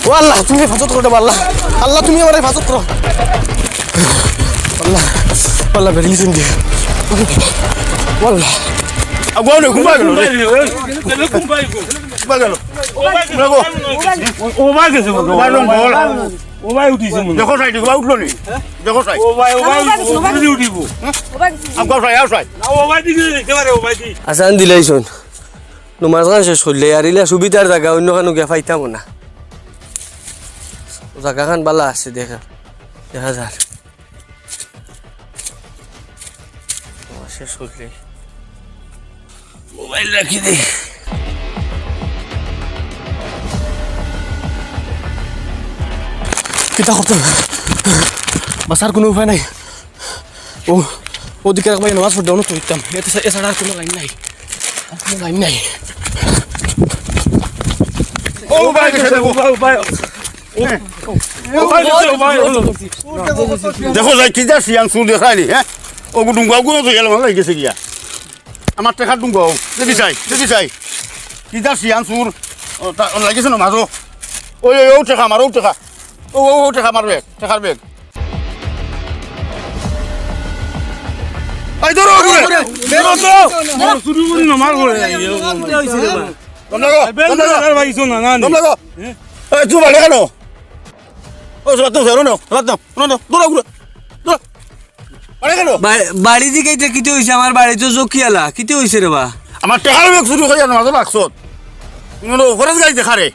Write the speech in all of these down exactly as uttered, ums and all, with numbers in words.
ও আল্লাহ, তুমি হেফাজত করো রে আল্লাহ। আল্লাহ, তুমি আমারে হেফাজত করো। আল্লাহ, আল্লাহ, বেরিলিছেন কি? ও আল্লাহ। আগুয়া নে, ঘুমাই গেল রে। ঘুমাই গেল। ও ভাই গেছে, ও ভাই উঠিছে মনে হয়। দেখো সাইড, ও ভাই উঠলো নি? দেখো সাইড। ও ভাই, ও ভাই উঠিব। আগুয়া সাইড, আও সাইড। না, ও ভাই দিকে যেতে পারে, ও ভাই দি। আসান দিলাইছন। নমাজ খান শেষ করলে আর ইলা সুবিধার জাগা অন্য খানো গিয়া পাইতাম না। ও জাগা খান বালা আছে, দেখা, দেখা যার। ও, শেষ করলে। মোবাইল রাখি দে। কিতা করতে? বাঁচার কোনো উপায় নাই। ও, ওদিকে রাখবাই, নমাজ পড়তে অন্য তো দিতাম। এতে সা-, এছাড়া আর কোনো লাইন নাই। আর কোনো লাইন নাই। ও ভাই, গেছে, ও ভাই, ও ভাই। দেখো যাই, কিতা সিয়ান চুর দেখাইনি, হ্যাঁ? ও ডুঙ্গা গুলো তো গেল, ভালো গেছে গিয়া। আমার টেকা ডুঙ্গা, দেখি চাই, দেখি চাই। কিতা সিয়ান চুর, ও, তা, ও, লাগিছে না মাঝো। ওই, ওই, ও টেকা আমার, ও টেকা। ও, ও, ও টেকা আমার ব্যাগ, টেকার ব্যাগ। এই ধরো, ওগুলো। ধরো তো। চুরি করি না, মার করে। দম লাগো, দম লাগো। দম লাগো। এই, তুই বাড়ি কেন? ও, সব তো ধরো না, সব তো, না, না, ধরো, ঘুরে। ধরো। বাড়ি কেন? বা-, বাড়ি দিকে এটা কিতে হইছে? আমার বাড়ি তো জকিয়ালা। কিতে হইছে রে বা? আমার টেকার ব্যাগ চুরি করে জানো, মাঝে বাক্সত। কোনো খরচ গাড়ি দেখা রে।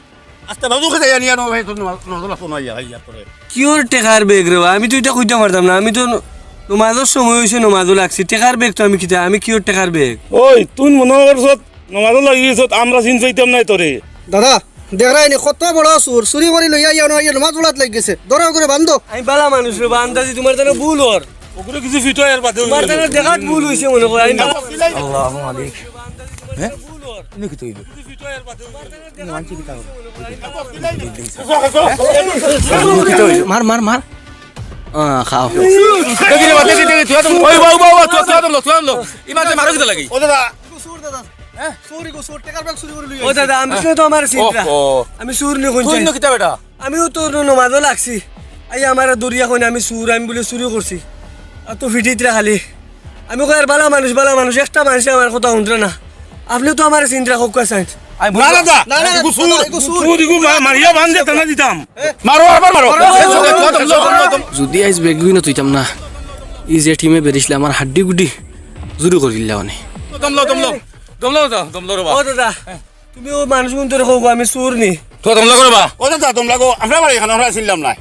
আস্তে বাবু খেতে জানি আর ভাই, তোর নজর আসো না, ইয়া, ইয়া করে। কিওর টেকার ব্যাগ রে বা? আমি তো এটা কইতাম পারতাম না। আমি তো ন-, নমাজর সময় হইছে, নমাজও লাগছি। টেকার ব্যাগ তো আমি কিতা, আমি কিওর টেকার ব্যাগ? ওই, তুই মনে করছত নমাজও লাগি গেছত, আমরা চিন চাইতাম নাই তোরে। দাদা, দেখরায়নি কত বড় চুর, চুরি করি লইয়া ইয়া নমাজ পড়াত লাগি গেছে। ধরো করে বান্ধো। আমি বালা মানুষ রে বা, আন্দাজি তোমার যেন ভুল অর। ওগুলো কিছু ফিট হয় আর বাদে তোমার যেন দেখাত ভুল হইছে মনে কর। আমি বালা আল্লাহু আলাইক। হ্যাঁ? ইনো কিতা অইলো? মার, মার, মার। আহ, খাও। দেখি রে বা, দেখি, দেখি, তুই আদম। ওই, ওই, ওই, ওই, তুই, তুই আদম লো, তুই আদম লো। ইমান তুই মারো কিতা লাগি? ও দাদা। চুর দাদা। হ্যাঁ? চুরি গো, চুর, টেকার ব্যাগ চুরি করি লই ও আইছে। দাদা, আমি শুনে তো আমার চিন্তা। ও, ও। আমি চুর নি কইন তুই চাই। ইনো কিতা বেটা? আমিও তো নমাজও লাগছি। আই আমারে দরিয়া কইন আমি চুর, আমি বুলে চুরি করছি। আর তো ফিটিতরা খালি। আমি কই আর বালা মানুষ, বালা মানুষ, একটা মানুষে আমার কথা হুনরা না। আপনে তো আমারে চিনরা কউক্কা চাইন। আমি না, না, না, না, না, এগু চুর। এগু চুর। চুর, এগু মা-, মারিয়া বান্ধে টানা দিতাম। মারো, আবার মারো। যুদি আইজ বেগুই না তুইতাম না, ই যে টিমে বেরিছলা আমার হাড্ডি গুড্ডি জুড়ি করিলা অনে। দম লও, দম লও। দম লও, দম, দম লও রে বা। ও দাদা, তুমি ও মানুষ গুনতরে কও গো, আমি চুর নি। তো দম লাগো রে বা। ও দাদা, দম লাগো। আমরা বাড়ি এখানো, আমরা চিনলাম না।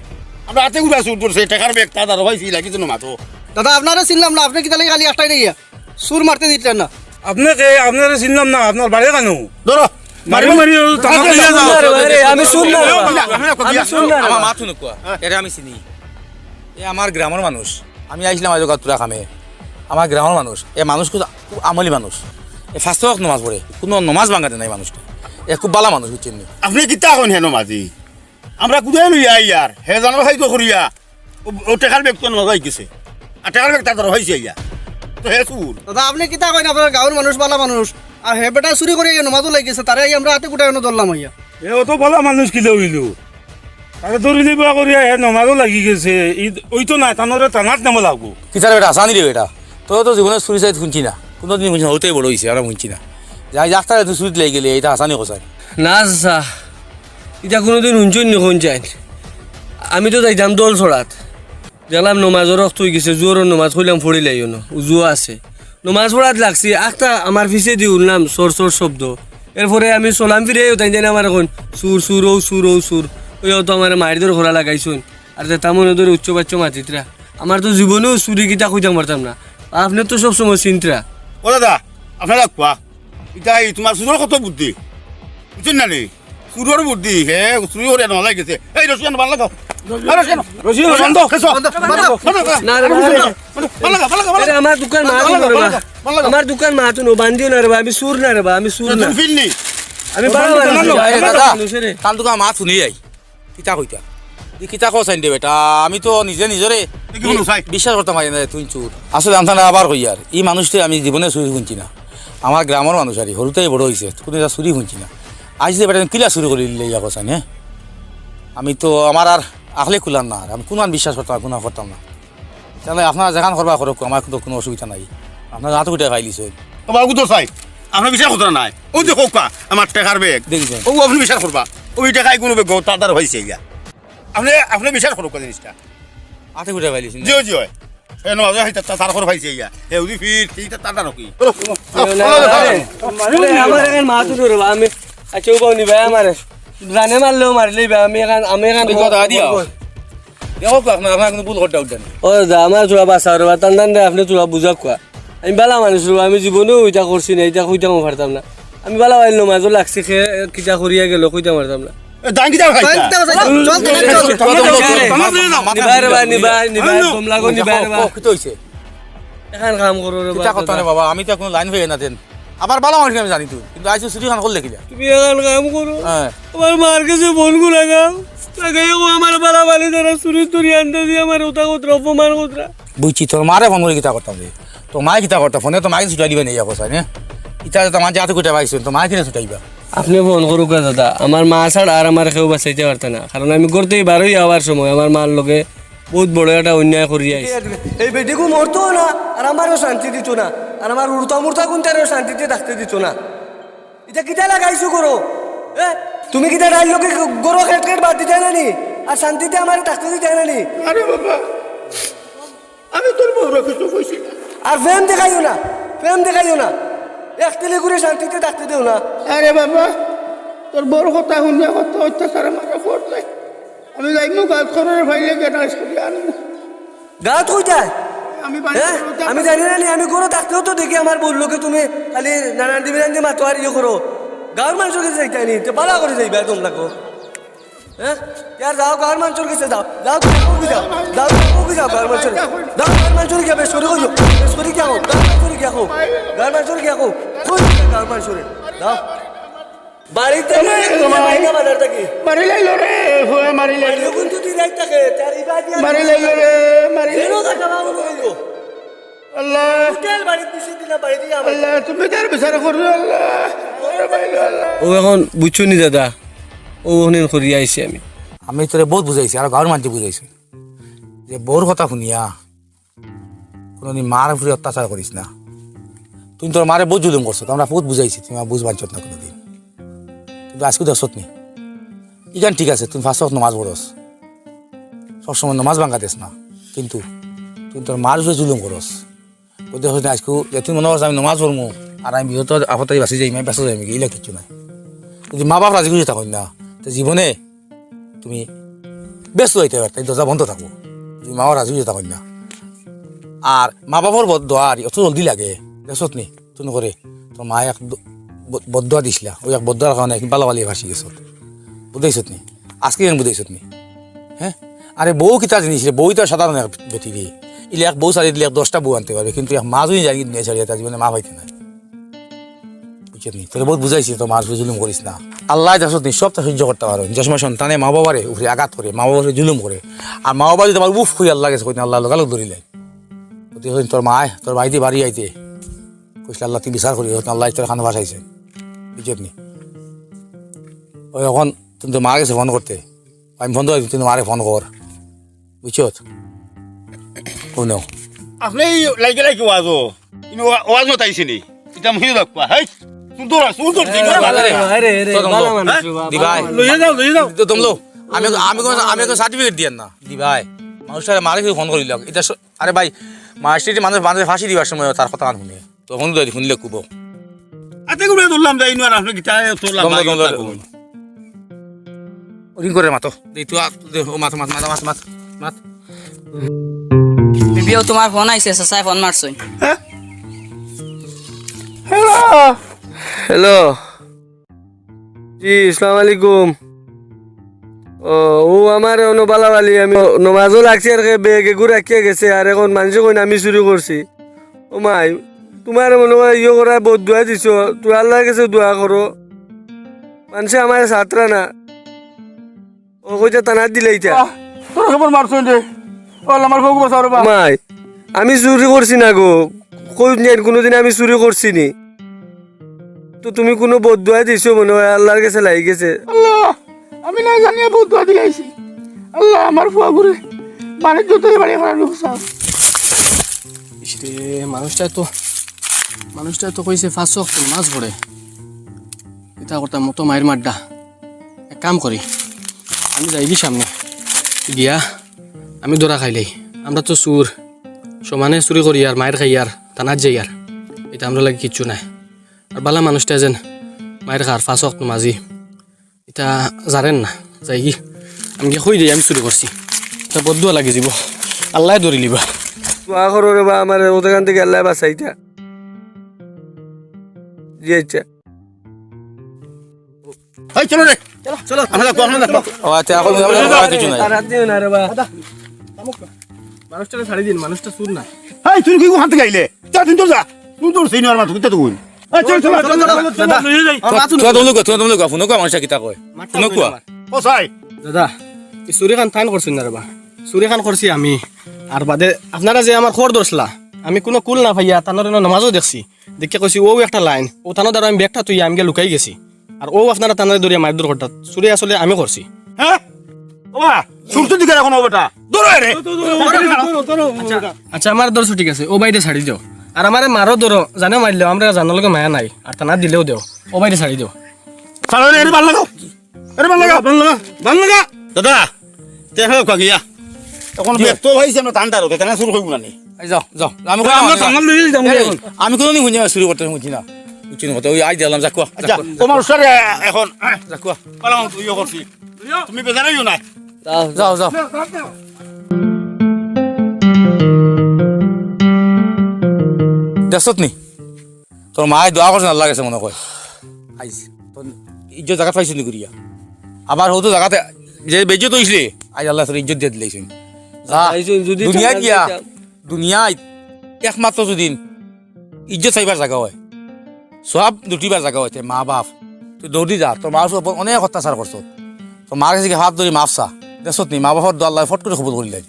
আমরা হাতে গুড়া চুর ধরছে, টেকার ব্যাগ, তা দাদা ভাই, ফিলা কিছু না মাতো। দাদা, আপনারে চিনলাম না, আপনে কিতা লাগি খালি আটকাই দিয়া চুর মারতে দিতরা না? আপনে কে? আপনারে চিনলাম না, আপনার বাড়ি কেন? ধরো। মারি মারি ও তামাক আচ্ছা, লইয়া যাও। না রে ভাই রে, আমি চুর না রে বা। না, আমরা কবি আমি চুর না রে আমার বা। মাত হুনো কুয়া। এরে আমি চিনি। এ আমার গ্রামর মানুষ। আমি আইছলাম আইজ গাতুরা কামে। আমার গ্রামর মানুষ। এ মানুষ খুব, খুব আমলি মানুষ। এ পাঁচ ওয়াক্ত নমাজ পড়ে। কুনু নমাজ ভাঙাতে নাই মানুষটা। এ খুব বালা মানুষ, বুঝছইন নি? আপনে কিতা কইন হে নমাজি? আমরা কুদায় লইয়া আইয়ার? হে জানো খাই তো করিয়া। ও, ও টেকার ব্যাগ তো নমাজ আই গেছে। আর টেকার ব্যাগ তার ধরো হইছে আইয়া। তো হে চুর। দাদা, আপনে কিতা কইন? আপনার গাঁওর মানুষ, বালা মানুষ। আর হে বেটা চুরি করিয়া নমাজও লাগি গেছে। তারে আই আমরা হাতে কুটায় অনো ধরলাম আইয়া। এ অত বালা মানুষ কিলা অইলো? তারে ধরি দিবা করিয়া হে নমাজও লাগি গেছে। ই, ওই তো না, তানরে টানাত নেমো লাগবো। কিতার বেটা, আসানি রে বেটা। তোর তো জীবনে চুরি চাইত হুনছি না। কুনুদিন হুনছি না, অতাই বড় অইছে, আমরা হুনছি না। যাই যাক, তারে তুই চুরিত লাগি গেলে, ইটা আসানি কোথায়? না চাচা, ইটা কুনুদিন হুনছইন নি কইন চাইন। আমি তো যাইতাম দল ছড়াত। দেখলাম নমাজর ওয়াক্ত অই গেছে, জোহরর নমাজ কইলাম পড়িলাই অনো, উজুও আছে। নমাজ পড়াত লাগছি, আখতা আমার পিছেদি হুনলাম সর সর শব্দ। এরপরে আমি সালাম ফিরাইও তাইন তাইন আমারে কইন, "চুর, চুর, অউ চুর, অউ চুর।" অউ তো আমারে মাইর ধর করা লাগাইছইন। আর যেতা মনে ধরে উচ্চ বাচ্চ মাতিতরা। আমার তো জীবনেও চুরি কিতা কইতাম পারতাম না। আপনে তো সব সময় চিনতরা। ও দাদা, আপনারা কুয়া। ইটাই তোমার চুরর কত বুদ্ধি। বুঝছইন না নি? চুরর বুদ্ধি, হে, চুরি করিয়া নমাজ আই গেছে। এই রশি আনো, বান্ধ লাগাও। এই রশি আনো। রশি আনো, বান্ধ। খেছো। বান্ধ, বান্ধ। বান্ধ, বান্ধ। না রে, না রে। বান্ধ লাগা, বান্ধ লাগা, বান্ধ লাগা। আরে, আমার দোকান মাত হুনো রে বা। বান্ধ লাগা। আমার দোকান মাত হুনো, বান্ধিও না রে বা, আমি চুর না রে বা, আমি চুর না। তুমি ফিরনি? আমি বালা মানুষ, বান্ধ, বালা বান্ধ। মানুষ রে। তান দোকান মাত হুনি যাই। কিতা কইতা? ই কিতা কছ আইন দে বেটা? আমি তো নিজে নিজরে এ কি বলো, সাই? বিশ্বাস করতাম পারি না, তুই চুর। আসলে আমথান আবার কইয়ার, ই মানুষরে আমি জীবনে চুরি হুনছি না। আমার গ্রামর মানুষ আর কি, হুরুতাই বড় অইছে, কুনু ইতা চুরি হুনছি না। আইজ যে বেটা কিলা চুরি করি লইয়া গেছইন, হে? আমি তো, আমার আর আখলে কুলার না, আর আমি কুনু বিশ্বাস করতাম না, কুনু করতাম না। তাইলে আপনারা যেখান করবা করউক্কা, আমার কিন্তু কুনু অসুবিধা নাই। আপনারা আতো কিতা পাইলিছইন। ও বাবু তো চাই, আপনে বিশ্বাস করতা নায়। অউ যে কউক্কা, আমার টেকার ব্যাগ। দেখি যাই। অউ আপনে বিশ্বাস করবা। অউ টেকা কুনু ব্যাগ, তার দ্বারা পাইছে ইয়া। আপনে, আপনে বিশ্বাস করউক্কা জিনিসটা। আতো কিতা পাইলিছইন। জি, জি, অয়। এ নওয়াজ, হে, তা, তা, তার খবর পাইছে ইয়া। হে, উদি ফির, কি তা, তা, তা, নাকি? আরে, আমার এখান মাত ধরো, আমি, আচ্ছা, ও বাউনি ভাই, আমারে জানে মারলেও মারিলেই ভাই, আমি এখান, আমি এখান এই কথা দিয়া। দেখো, আপনার, আপনার কিন্তু ভুল করতে উঠবেন। ও দাদা, আমার চুলা বাসা রে, বাতান দান দে, আপনে চুলা বুঝা কুয়া। আমি বালা মানুষ রে, আমি জীবনেও ইতা করছি না, ইতা কইতামও পারতাম না। আমি বালা বাইল নমাজও লাগছি, খে, কিতা করিয়া গেল, কইতাম পারতাম না। এ, দান কিতা খাইতা? দান কিতা খাইতা? চল, চল, চল, চল। নিবাই রে বা, নিবাই, নিবাই, দম লাগো, নিবাই রে বা। ও, কিতা অইছে? এখান কাম করো রে কিতা বা, কথা রে বাবা, আমি তো কুনু লাইন পাই না দেন। আবার বালা মানুষ আমি জানি তো, কিন্তু আইজ চুরি খান করলে কিলা? তুমি এখান কাম করো। হ্যাঁ। আমার মার কাছে ফোন করে লাগাও। লাগাইয়া কও আমার বালা বালি যারা চুরি চুরি আনতে দিয়ে আমার ওটা কোতরা, অপমান কোতরা। বুঝছি, তোর মারে ফোন করি কিতা করতাম রে? তোর মায়ে কিতা করতা? ফোনে তোর মায়ে ছুটাই দিবা নি, ইয়া কথা, নে? ইতা তো আমার জাতে কুটা পাইছইন, তোর মায়ে কিনা ছুটাইবা? আপনে ফোন করুক্কা দাদা, আমার মা ছাড়া আর আমারে কেউ বাঁচাইতা পারতা না, কারণ আমি ঘর থাকি বারই আওয়ার সময় আমার মার লগে বউত বড় একটা অন্যায় করি আইছি। এই বেটিগু মরতো না, আর আমারেও শান্তি দিতো না, আর আমার উড়তা মুড়তা কুন্তারেও শান্তিতে থাকতে দিতো না। ইতা কিতা লাগাইছো ঘরো? এ? তুমি কিতা তাইর লগে ঘরো খেট খেট বাদ দিতায় না নি? আর শান্তিতে আমারে থাকতে দিতায় না নি? আরে বাবা, আমি তোর বউরে কিছু কইছি না। আর প্রেম দেখাইও না, প্রেম দেখাইও না। এক তিলি করে শান্তিতে থাকতে দেও না। আরে বাবা, তোর বউর কথা হুনিয়া কত অত্যাচার আমারে করলে। আমি যাইমু গাত খররে পাইলে গিয়া নাশ করি আনমু। গাত কইতায়? আমি বাড়ি হ্যাঁ? করতে আমি জানি না নি, আমি ঘরো থাকতেও তো দেখি আমার বউর লগে তুমি খালি নানান দিবিরান দি মাতো আর ইয়ে করো। গাঁওর মানষর গেছে যাইতায় নি, তে বালা করি যাইবায় দম লাগো। হ্যাঁ? ইয়ার যাও, গাঁওর মানষর গেছে যাও। যাও, তুমি কবি যাও। যাও, তুমি কবি যাও, গাঁওর মানষর। যাও, গাঁওর মানষর গিয়া বেশ করি কইও। বেশ করি গিয়া কও। গাঁওর মানষর গিয়া কও। গাঁওর মানষর গিয়া কও। কই গাঁওর মানষরে? যাও। বাড়িতে আরে, নিয়ে তোমার বাইরে বাজার থাকি। মারি লাইলো রে, ফুয়া মারি লাইলো। বাড়িও কিন্তু তুই রাইত থাকে, তার এই বাড়ি আর মারি লাইলো রে, মারি যেন লাইলো। দেখা পাবো বললো। আল্লাহ। হোটেল বাড়িত দিছে দিনা বাড়িত দিয়া আমার। আল্লাহ, তুমি তার বিচার করবে, আল্লাহ। ওরে বাইলো, আল্লাহ। ও এখন বুঝছো নি দাদা? ও অখন করি আইছি আমি। আমি তোরে বউত বুঝাইছি, আর গাঁওর মানষে বুঝাইছি যে বউর কথা হুনিয়া কুনুদিন মার উপরে অত্যাচার করিস না। তুই তোর মারে বউত জুলুম করছস, আমরা বউত বুঝাইছি, তুই আমার বুঝ মানছত না কুনুদিন। কিন্তু আইজকু দেখছত নি, ইখান ঠিক আছে, তুই পাঁচ ওয়াক্ত নমাজ পড়স, সবসময় নমাজ ভাঙ্গা দেস না, কিন্তু তুই তোর মার উপরে জুলুম করস। ও দেখো না, আইজকু যে তুই মনো করস আমি নমাজ পড়মু, আর আমি বিপদ আপদ থাকি বাঁচি যাইমু, আমি বাঁচি যাইমু, ইলা কিচ্ছু নাই। যদি মা বাপ রাজি খুশি থাকইন না, তে জীবনে তুমি বেশ যাইতায় পারতায়, দরজা বন্ধ থাকবো। তুমি মা বাপ রাজি খুশি থাকইন না। আর মা বাপর বদ দোয়া আর অত জলদি লাগে, দেখছত নি? তুই করে তোর মায়ে এক দ-, ব-, বদদোয়া দিছলা, অউ এক বদদোয়ার কারণে একদিন বালা বালিয়ে ফাঁসি গেছত, বুঝাইছত নি? আইজকু এন বুঝাইছত নি? হ্যাঁ? আরে বউ কিতা জিনিস রে, বউ তো সাধারণ এক বেটি রে। ইলে এক বউ ছাড়ি দিলে এক দশটা বউ আনতে পারবে, কিন্তু এক মা যদি জানি দুনিয়া ছাড়িয়া, তার জীবনে মা পাইতে নায়। বুঝছত নি? তোরে বউত বুঝাইছি, তোর মার উপরে জুলুম করিস না। আল্লায় দেখছত নি, সবটা সহ্য করতা পারইন। যে সময় সন্তানে মা বাবারে উপরে আঘাত করে, মা বাবার উপরে জুলুম করে, আর মা বাবা যদি আবার উফ করি আল্লার গেছে কইন, আল্লায় লগালগ ধরিলাইন। অতি কইন তোর মায়, তোর বাড়িত বাড়ি আইতে কইছলা, আল্লাহ তুই বিচার করি, অখন আল্লায় তোর কানো ফাঁসাইছে। বুঝছত নি? অউ অখন তুই তোর মার গেছে ফোন করতে, আমি ফোন ধরি, তুই তোর মারে ফোন কর। বুঝছত? হুনো। আপনে এই লাইগে লাইগে ওয়াজো। ইনো ওয়া-, ওয়াজ মত আইছে নি? ইটা মুখে রাখবা, হেই? সুন্দর, সুন্দর, সুন্দর। আরে, আরে, আরে, তো দম ভালা লো। মানুষ, হ্যাঁ? বাবা, দি ভাই। ভালা মানুষ। লইয়া যাও, লইয়া যাও। তো দম লো। আমি, আমি কোন, আমি কোন সার্টিফিকেট দিয়ার না। দি ভাই। মানুষটারে মারে ফোন করিল। ইটা স-, আরে ভাই, মার্কশিট মানুষ বান্ধে ফাঁসি দিবার সময় তার কথা আর হুনে। তখন তো হুনলে কুবো। আতে করে ধরলাম যাই, ইনো আর আপনে কিতা ধরলাম, দম লো, দম লো, দম লো। রিং করে মাতো। দে, তুই আ-, দে, ও মাত, মাত, মাত। বিবিও, তোমার ফোন আইছে, চাচায় ফোন মারছইন। হ্যাঁ? হ্যালো। হ্যালো। জি, আসসালামু আলাইকুম। ও, ও আমার অনো বালা বালি, আমি নমাজও লাগছি আর কে বেগে গু রাখিয়া গেছে, আর অখন মানষে কইন আমি চুরি করছি। ও মাই, তোমার মনে হয় ইয়ে করা বদদোয়া দিছো, তুমি আল্লার গেছে দোয়া করো। মানষে আমারে ছাড়রা না। ও কইতা থানাত দিলাইতা। আহ, তোর খবর মারছইন রে। ও আল্লাহ, আমার বউকে বাঁচাও রে বা। মাই, আমি চুরি করছি না গো। কই জানি, কুনুদিন আমি চুরি করছি নি। তো তুমি কুনু বদদোয়া দিছো মনে অয়, আল্লার গেছে লাগি গেছে। আল্লাহ, আমি না জানিয়া বদদোয়া দিলাইছি। আল্লাহ, আমার ফুয়াগুরে বাড়ির যত বাড়ি করার ব্যবস্থা। ইসরে, মানুষটা তো, মানুষটা তো কইছে পাঁচ ওয়াক্ত নামাজ পড়ে। ইতা করতাম মতো মাইর মাড্ডা। এক কাম করি, আমি যাইগি সামনে গিয়া, আমি ধরা খাইলাই। আমরা তো চুর, সমানে চুরি করি আর মাইর খাই আর থানাত যাই আর, ইতা আমরার লাগি কিচ্ছু নায়। আর বালা মানুষটা যেন মাইর খার, পাঁচ ওয়াক্ত নামাজি, ইতা জানেন না। যাইগি, আমি গিয়া কই দেই আমি চুরি করছি, ইতা বদদোয়া লাগি যিবো, আল্লায় ধরিলিবা। দোয়া করো রে বা, আমারে অউ জাগান থাকি আল্লায় বাঁচাইতা। জি আচ্ছা। এই চলো রে, চলো, চলো। আমরা যাবো, আমরা যাবো। ও আচ্ছা, এখন আমরা যাওয়ার কিছু নাই। তারা দিও না রে বা। মানুষটারে ছাড়ি দিন, মানুষটা চুর না। এই, তুই কি ওখান থাকি আইলে? যা, তুই তো যা। তুই তো সেই নেওয়ার মাথা, তুই তো তুই। এই, চল, চল, চল, চল, চল, চল। দাদা, দাদা, তুই তো লোক, তুই তো লোক, ফোন কর, মানুষটা কিতা কয়? ফোন কর। ও সাই। দাদা, ই চুরিখান তাইন করছইন না রে বা। চুরিখান করছি আমি। আর বাদে আপনারা যে আমার খবর ধরছিলা, আমি কুনু কুল না পাইয়া তানর নামাজও দেখছি। দেখিয়া কইছি, "অউ একটা লাইন, অউ তানর দ্বারা আমি ব্যাগটা থইয়া আমি গিয়া লুকাই গেছি।" আর অউ আপনারা তানরে ধরিয়া মাইর দর করতা, চুরি আসলে আমি করছি। হ্যাঁ? ওবা, চুর তো দিকে এখন ওবাটা। ধরো এরে। আচ্ছা, আচ্ছা, আমারে ধরছো ঠিক আছে, অউ বাইরে ছাড়ি দেও। আর আমারে মারো ধরো, জানে মারলেও আমরা জানর লগে মায়া নাই, আর থানাত দিলেও দেও, অউ বাইরে ছাড়ি দেও। ছাড়ো রে, এরে বান লাগাও। এরে বান লাগা, বান লাগা, বান লাগা। দাদা, তে ফেরত কয়া গিয়া। এখন জি। ব্যস্ত হইছি আমরা ঠান্ডার ওকে, কেন শুরু হইব না নি? এই যাও, যাও। আমি কই আমরা না, টাঙ্গাল লইয়া যাবো এই, এখন। আমি কোনোদিন শুনি না, শুরু করতে শুনছি না। বুঝছি না কথা, ওই আই দিলাম, যা কুয়া, যা আচ্ছা, কুয়া। তোমার সাথে এখন, যা কুয়া। পালাও, তুই ইয়ে করছি। তুমি বেজার হইও না। যাও, যাও। যাও, যাও। দেখছত নি? তোর মায় দোয়া করছে, আল্লাহ গেছে মনে কয়। আইজ তোর ইজ্জত জাগাত পাইছনি করিয়া। আবার হয়তো জাগাতে যে বেইজ্জত হইছিলে, আইজ আল্লাহ তোর ইজ্জত দিয়া দিলাইছইন। যা, আইজ যদি দুনিয়াত থানা গিয়া, যাইতাম। দুনিয়াত একমাত্র যদি ইজ্জত চাইবার জাগা হয়, সওয়াব লুটিবার জাগা হয়, তে মা বাপ। তুই দৌড়ি যা, তোর মার উপর অনেক অত্যাচার করছত। তোর মার গেছে গিয়া হাত ধরি মাফ চা। দেখছত নি, মা বাপর দোয়া আল্লাহ ফট করে কবুল করিলাইন।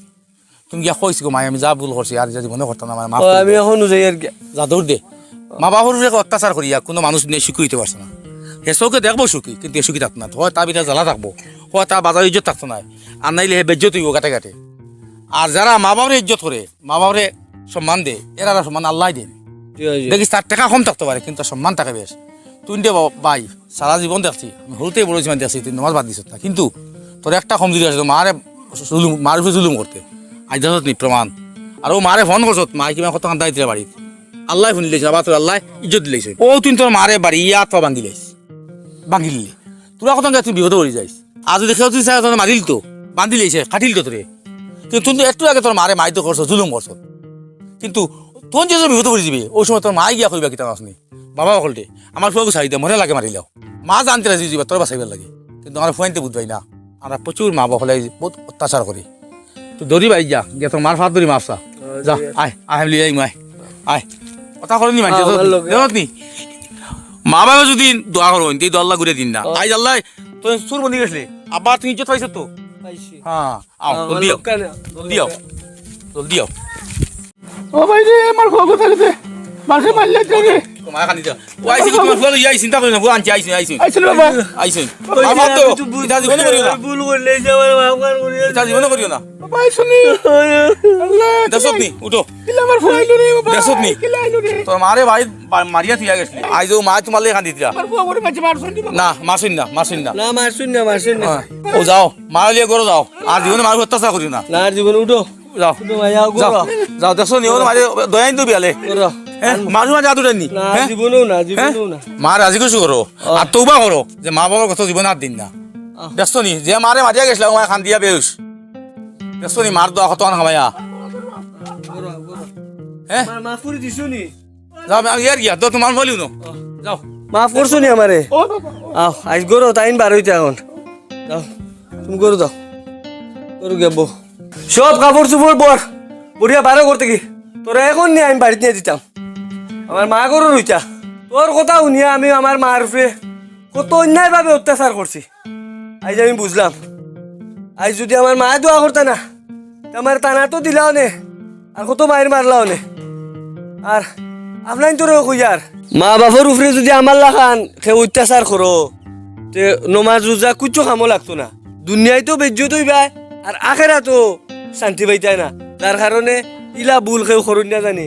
তুমি গিয়া কইছি গো মাই, আমি যা ভুল করছি, আর যা জীবনে করতাম না, আমারে মাফ ও, করি আমি দেও। এখনো যাই আর কি। যা দৌড় দে। মা বাপর উপরে অত্যাচার করিয়া কোনো মানুষ দুনিয়ায় সুখী হইতে পারছে না। হে চোখে দেখবো সুখী, কিন্তু এ সুখী থাকতো না। হয় তার ভিতরে জ্বালা থাকবো, হয় তার বাজার ইজ্জত থাকতো না, আর নাইলে হে বেইজ্জত হইব ঘাটে ঘাটে। আর যারা মা বাপরে ইজ্জত করে, মা বাপরে সম্মান দে, এরা সম্মান আল্লাহ দেন। জি, জি। দেখিস তার টাকা কম থাকতে পারে, কিন্তু তার সম্মান থাকে বেশ। তুই দে বাবা, ভাই, সারা জীবন দেখছি, আমি হলতে বড় জীবন দেখছি, তুই নামাজ বাদ দিছত না। কিন্তু তোর একটা কমজুরি আছে, তোর মারে জুলুম, মার উপরে জুলুম করতে। আইজ দেখছত নি প্রমাণ। আর ও মারে ফোন করছত, মাই কিবা কত কান্দা দিতে বাড়িত। আল্লাহ শুনিলেছে, আবার তোর আল্লাহ ইজ্জত দিলেছে। ও তুই তোর মারে বাড়ি ইয়া তো বান্ধিলাইছ। বান্ধিলে। তোরা কত তুই বিপদে পড়ি যাইস। আর যদি কেউ তুই চায়, তোর মারিল তো, বান্ধিলাইছে, কাটিল তো তোরে। কিন্তু তুই তো একটু আগে তোর মারে মাইর করছো, জুলুম করছো। কিন্তু তুই যে বিপদে পড়ি যাবে, ওই সময় তোর মাই গিয়া কইবা কিতা আসনি। বাবা অকলটে, আমার ফুয়াগু ছাড়ি দে, মরে লাগে মারিলাও। মা জানতে রাজি যিবা, তোর বাঁচাইবার লাগে। কিন্তু আমার ফুয়াইন্তে বুঝবাই না। আমরা প্রচুর মা বাপ হলে বহুত অত্যাচার করি। তুই দৌড়ি বাড়ি যা, গিয়া তোর মার ফাত ধরি মাফ চা। যা, আয়, আয়, আমি লই আইমু, আয়, আয়। কথা করে নি মানছে, আ, আমার লগে। জানত নি? মা বাবা যদি দোয়া করো, এই দোয়া আল্লাহ ঘুরে দিন না। ও। আইজ আল্লাহ, তুই চুর বনি গেছলে, আবার তুই ইজ্জত পাইছো তো? পাইছি। হ্যাঁ, আও, আমার জলদি আও। লোক কেন? জলদি আও। জলদি আও। ও ভাই রে, আমার ফুয়াগু থাকতে মাসে মারলে তো রে। তোমার খানি যা। ও আইছি, তোমার ফুয়া লইয়া আইছি, চিন্তা করি না, ফুয়া আনছি, আইছি, আইছি। আইছি রে বাবা। আইছি। ওই যে বাবা তো, আমি তো বুঝ-, ইটা জীবনে করিও না। ভুল করলে যে আমার বাপ আর করিও না। ইটা জীবনে করিও না। বাবা, আইছো নি? আল্লাহ, দেখছত নি? উঠো। কিলা আমার ফুয়া আইলো রে বাবা। দেখছত নি? কিলা আইলো রে? তোর মারে ভাই বা-, মারিয়া থইয়া গেছলি। আইজ ও মা তোমার লেগে কান্দিতরা। আমার ফুয়া বড় মাঝে মারছইন নি বাবা? না, মারছইন না, মারছইন না। না, মারছইন না, মারছইন না। হ্যাঁ। ও যাও, মা লিয়া ঘরো যাও। আর জীবনে মার অত্যাচার করিও না। না, আর জীবনে উঠো। যাও। উঠো ভাই, আও, যাও। ঘুরো। যাও, দেখছো নি, ওর মাঝে দয়া কিন্তু বিয়ালে। ঘুরো। হ্যাঁ? মার মাঝে হাত উঠাইনি। না, হ্যাঁ? জীবনেও না, হ্যাঁ? জীবনেও না। মা রাজি খুশি করো। ও। আর তৌবা করো যে মা বাবার কথা জীবনে আর দিন না। আহ। দেখছো নি, যে মারে মারিয়া গেছলা, ও মায় কান্দিয়া বেহুশ। দেখছো নি, মার দোয়া কত আন খামাইয়া। ঘুরো, ঘুরো। হ্যাঁ? মা, মাফ করি দিছো নি? যাও, আমি আর গিয়া, তো তোমার বলিও না। যাও। মাফ করছো নি আমারে? ও বাবা। আও, আইজ ঘরো তাইন বার হইতে এখন। যাও, তুমি ঘরো যাও। ঘরো গিয়া বও। সব কাপড় চোপড় বর, বরিয়া বারো করতে কি? তোরা এখন নিয়া আমি বাড়িত নিয়া দিতাম। আমার মা ঘরো রইতা। তোর কথা শুনিয়া আমি আমার মার উপরে কত অন্যায়ভাবে অত্যাচার করছি। আইজ আমি বুঝলাম, আইজ যদি আমার মায়ে দোয়া করতা না, তে আমার তানা তো দিলাও নে, আর কত মাইর মারলাও নে। আর আপনাইনতরেও কইয়ার, মা বাপর উপরে যুদি আমার লাখান কেউ অত্যাচার করো, তে নমাজ রোজা কুচ্ছু কামো লাগতো না। দুনিয়াইতো বেইজ্জত অইবায়, আর আখেরাতো শান্তি পাইতায় না। যার কারণে ইলা ভুল কেউ করইন না জানি।